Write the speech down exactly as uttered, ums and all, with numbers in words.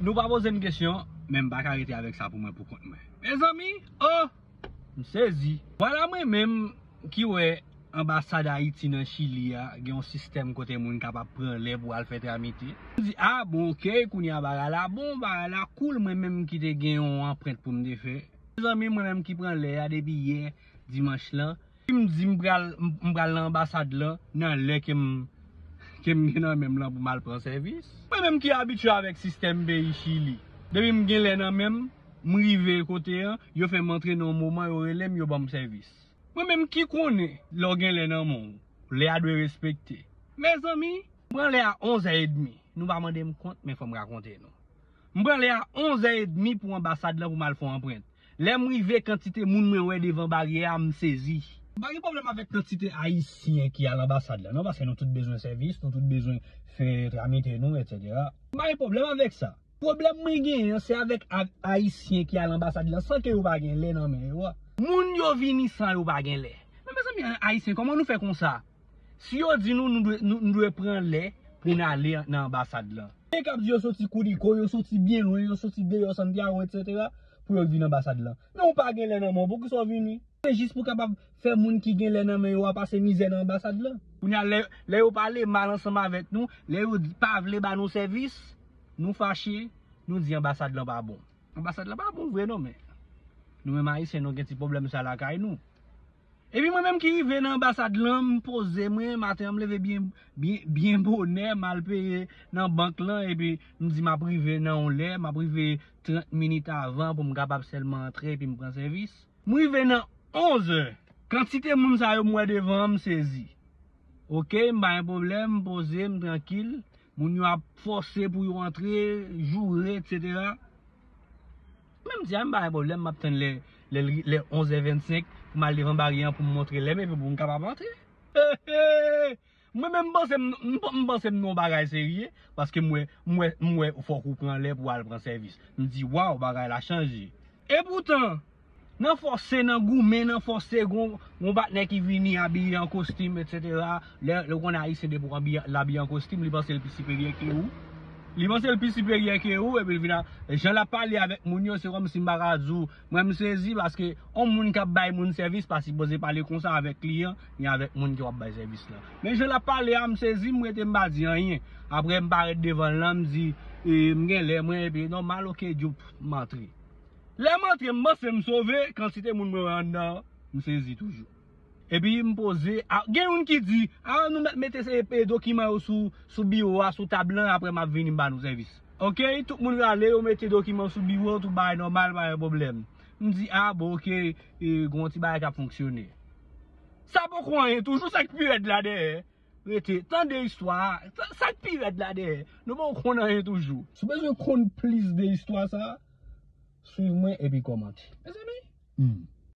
Nou pa poze m kesyon, men m pa ka rete avèk sa pou mwen pou kont mwen. Mezanmi, oh, m sezi. Vwala mwen menm ki wè anbasad Ayiti nan Chili a gen yon sistèm kote moun kapab pran lè pou al fè tramite. M di, ah, bon, ok, kounye a bagay la bon, bagay la cool, mwen menm ki te gen yon anprent pou m te fè. Mezanmi, mwen menm ki pran lè a depi yè dimanch lan, m di m pral, m pral nan anbasad lan nan lè ke m, ke m gen nan men m lan pou m al pran sèvis. Mwen menm ki abitye avèk sistèm peyi Chili, depi m gen lè nan men m, m rive kote an, yo fè m antre nan yon moman, yo rele m, yo ban m sèvis. Mwen menm ki konnen lè w gen lè nan men w, lè a dwe respekte. Mezanmi, m pran lè a onz è edmi. Nou pa mande m kont, men fò m rakonte nou. M pran lè a onz è edmi pou anbasad lan pou m al fè yon anprent. Lè m rive, kantite moun mwen wè devan baryè a, m sezi. M pa gen pwoblèm avèk kantite Ayisyen ki al anbasad lan, non, paske nou tout bezwen sèvis, nou tout bezwen fè tramite nou, etsetera. M pa gen pwoblèm avèk sa. Pwoblèm mwen genyen an, se avèk a-, Ayisyen ki al anbasad lan san ke yo pa gen lè nan men yo a. Moun yo vini san yo pa gen lè. Men mezanmi, Ayisyen, kòman nou fè konsa? Si yo di nou, nou dwe, nou, nou dwe pran lè pou n ale nan anbasad lan. Gen k ap di yo soti Curicó, yo soti byen lwen, yo soti deyò Santiago, etsetera, pou yo vin anbasad lan. Men ou pa gen lè nan men w, poukisa w vini? Se jis pou kapab fè moun ki gen lè nan men yo a pase mizè nan anbasad lan. Kounye a, lè, lè yo pale mal ansanm avèk nou, lè yo di, pa vle ba nou sèvis, nou fache, nou di anbasad lan pa bon. Anbasad lan pa bon vre non, men nou menm Ayisyen, nou gen ti pwoblèm sa lakay nou. Epi mwen menm ki rive nan anbasad lan, m poze mwen, maten an m leve byen, byen, byen bonè, m al peye nan bank lan, epi m di m ap rive nan yon lè, m ap rive trant minit avan pou m kapab sèlman antre epi m pran sèvis. M rive nan onz è. Kantite moun sa yo m wè devan an, m sezi. Ok, m pa gen pwoblèm, m poze, m trankil. Moun yo ap fòse pou yo antre, joure, etsetera. Men m di, a, m pa gen pwoblèm, m ap tann lè, lè, lè onz è vennsenk pou m al devan baryè an pou m montre lè m epi pou m kapab antre. Mwen menm m panse m, m, m panse m nan yon bagay serye, paske m wè, m wè, m wè fòk ou pran lè pou al pran sèvis. M di, waw, bagay la chanje. Epoutan, nan fòse, nan goumen, nan fòse, gon, gon patnè ki vini abiye an kostim, etsetera. Lè, lè w konn Ayisyen depi w abiye, l abiye an kostim, li panse l pi siperyè ke ou. Li panse l pi siperyè ke ou, epi l vin a, jan l ap pale avèk moun yo, se kòmsi m pa ka di w, mwen m sezi paske yon moun k ap bay moun sèvis pa sipoze pale konsa avèk kliyan, ni avèk moun ke w ap bay sèvis lan. Men jan l ap pale a, m sezi, m rete m pa di anyen. Apre m parèt devan l lan, m di, e, m gen lè mwen, epi nòmal, ok, djoup, m antre. Lè m antre, m panse m sove, kantite moun mwen wè anndan an, m sezi toujou. Epi m poze, a, gen youn ki di, a, nou mèt mete se, e, dokiman yo sou, sou biwo a, sou tab lan, apre m ap vini m ba nou sèvis. Ok, tout moun rale, yo mete dokiman sou biwo, tout bagay nòmal, pa gen pwoblèm. M di, a, bon, ok, e, gon ti bagay k ap fonksyone. Sa poko anyen, toujou sa k pi rèd la dèyè. Rete, tande istwa a. Sa, sa k pi rèd la dèyè. Nou poko konn anyen toujou. Si w bezwen konn plis de istwa sa a, swiv mwen epi kòmante. Mezanmi, hmm.